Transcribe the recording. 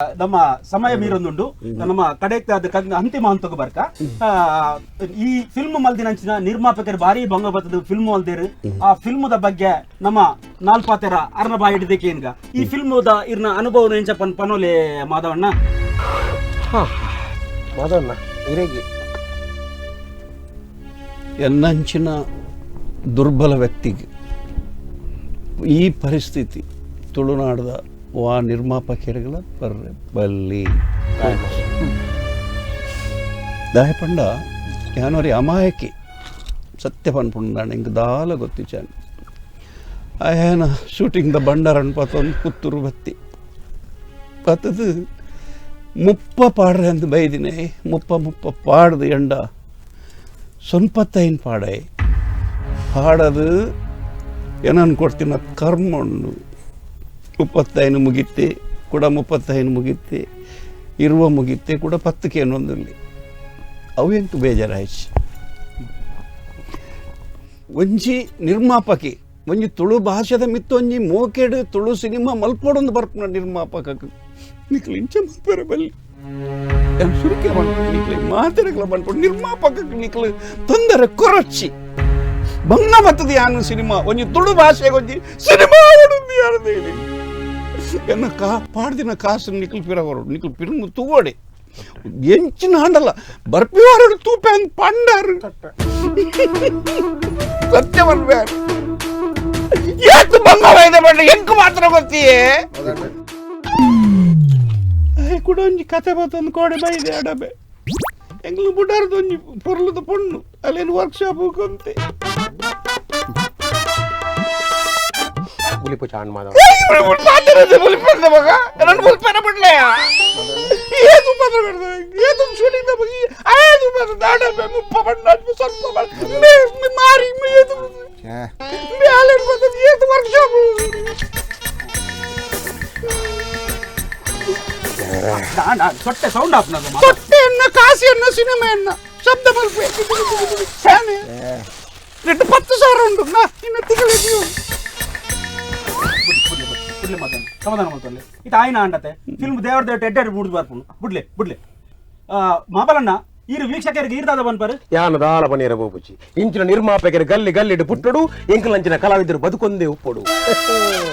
ನಮ್ಮ ಸಮಯ ಮೀರೊಂದುಂಡು. ನಮ್ಮ ಕಡೆ ಅಂತಿಮ ಹಂತಕ್ಕೆ ಬರ್ಕ. ಈ ಫಿಲ್ಮ್ ಮಲ್ದಿನಂಚಿನ ನಿರ್ಮಾಪಕರು ಭಾರಿ ಭಂಗ ಬತ್ತದ ಫಿಲ್ಮ್ ಮಲ್ದೇರು. ಆ ಫಿಲ್ಮ್ದ ಬಗ್ಗೆ ನಮ್ಮ ನಾಲ್ಪಾತೆರ ಅರ್ನ ಬಾಯಿ ಹಿಡಿದಕ್ಕೆ ಈ ಫಿಲ್ಮ್ the ಇರ್ನ ಅನುಭವ ಎಂಚ ಪನ್ ಪನೋಲೆ ಮಾಧವಣ್ಣ. ಮಾಧವಣ್ಣ ಇರೇಗಿ. ಎನ್ನಂಚಿನ ದುರ್ಬಲ ವ್ಯಕ್ತಿಗೆ ಈ ಪರಿಸ್ಥಿತಿ ತುಳುನಾಡದ ವಾ ನಿರ್ಮಾಪಕರುಗಳ ಬರ್ರೆ ಬಲ್ಲಿ ದಾಯಪಂಡ ಯಾನೋರಿ ಅಮಾಯಕಿ ಸತ್ಯ ಪನ್ಪುಂಡಾಣ ಇಂಕ್ ದಾಲ ಗೊತ್ತಿಚಾನ್ ಆಯನ ಶೂಟಿಂಗ್ the ಬಂಡಾರನ್ ಪತ್ತೊಂದು ಪುತ್ತೂರು ಬತ್ತಿ ಬತ್ತದು ಮುಪ್ಪ ಪಾಡ್ರೆ ಅಂತ ಬೈದಿನಿ. ಮುಪ್ಪ ಮುಪ್ಪ ಪಾಡ್ದು ಎಂಡ ಸೊನ್ಪತ್ತೈನ್ ಪಾಡೈ ಪಾಡದು ಏನನ್ ಕೊಡ್ತೀನ ಕರ್ಮ ಉಂಡು. 35 ಮುಗಿತ್ತೆ ಕೂಡ, 35 ಮುಗಿತ್ತೆ, ಇರುವ ಮುಗಿತ್ತೆ ಕೂಡ, ಪತ್ತಕ್ಕೆ ಏನೊಂದಿಲ್ಲಿ ಅವು ಎಂಟು ಬೇಜಾರಾಯ್ತು. ಒಂಜಿ ನಿರ್ಮಾಪಕಿ ಒಂಜಿ ತುಳು ಭಾಷೆದ ಮಿತ್ತು ಒಂಜಿ ಮೋಕೆಡು ತುಳು ಸಿನಿಮಾ ಮಲ್ಪೊಡೊಂದು ಬರ್ಪುನ ನಿರ್ಮಾಪಕಕ್ಕೆ ನಿಕ್ಲು ಇಂಚ ಮಲ್ಪೆರೆ ಬಲ್ಲಿ. ಯಾನ್ ಸುರುಕೆ ಮನ್ಪು ನಿಕ್ಲೆ ಮಾತೆರೆಗ್ಲ ಮನ್ಪು. ನಿರ್ಮಾಪಕಕ್ಕೆ ನಿಕ್ಲು ತೊಂದರೆ ಕೊರಚ್ಚಿ ಬಂಗ ಬತ್ತದ ಯಾನು ಸಿನಿಮಾ ಒಂಜಿ ತುಳು ಭಾಷೆಗೆ ಒಂಜಿ ಸಿನಿಮಾ ಆವೊಡುಂದು ಯಾರು ದೇಲಿ. ಎನ್ನ ಕಾ ಪಾಡ್ದಿನ ಕಾಸು ನಿಕ್ಲು ಪಿರ ಕೊರೊಡು. ನಿಕ್ಲು ಪಿರ ತೂವಡೆ ಎಂಚಿನ ಆಂಡಲ ಬರ್ಪಿವಾರಡು ತೂಪೆ ಅಂದ್ ಪಂಡಾರು ಸತ್ಯ ಪನ್ಪೆ. ಏತ್ ಬಂಗ ಬೈದೆ ಪಂಡ ಎಂಕ್ ಮಾತ್ರ ಗೊತ್ತಿಯೇ. ಕೂಡ ಒಂಜಿ ಕತೆ ಬತ್ತೊಂದು ಕೋಡೆ ಬೈದೆ ಅಡಬೆ ಎಂಗ್ಲು ಬುಡಾರ್ದು ಒಂಜಿ ಪೊರ್ಲುದ ಪೊಣ್ಣು ಅಲ್ಲೇನು ವರ್ಕ್ಶಾಪ್ ಕೊಂತೆ. ಬುಲಿಪು ಚಾಣ್ ಮಾಧವ. ಸೊಟ್ಟೆ ಸೌಂಡ್ ಆಫ್. ತೊಟ್ಟೆ ಎನ್ನ ಕಾಸಿ ಎನ್ನ ಸಿನಿಮಾ ಎನ್ನ ಶಬ್ದ ಮಲ್ಪೆ ಫ್ಯಾನ್ ರೆಡ್ಡು 10,000 ಉಂಡು ನಾ ಇನ್ನು ತಿಂಗಳು. ಬುಡ್ಲೆ ಮಾತಾಡ ಸಮಾಧಾನ ಮಲ್ತೊಲ್ಲೆ. ಇದು ಆಯ್ನ ಅಂಡತೆ ಫಿಲ್ಮ್ ದೇವರ ದೇವ ಎಡ್ಡೆ ಬುಡ್ದು ಬರ್ಪುಂಡು. ಬುಡ್ಲೆ ಬುಡ್ಲೆ ಮಾಬಲಣ್ಣ, ಈರು ವೀಕ್ಷಕರಿಗೆ ಈರ್ದಾದ ಬನ್ಪರು. ಯಾನು ದಾಲ ಪನೀರ ಬೋಪುಚಿ. ಇಂಚಿನ ನಿರ್ಮಾಪಕರು ಗಲ್ಲಿ ಗಲ್ಲಿಡು ಪುಟ್ಟಡು, ಎಂಕಲಂಚಿನ ಕಲಾವಿದರು ಬದುಕೊಂದೇ ಉಪ್ಪೊಡು.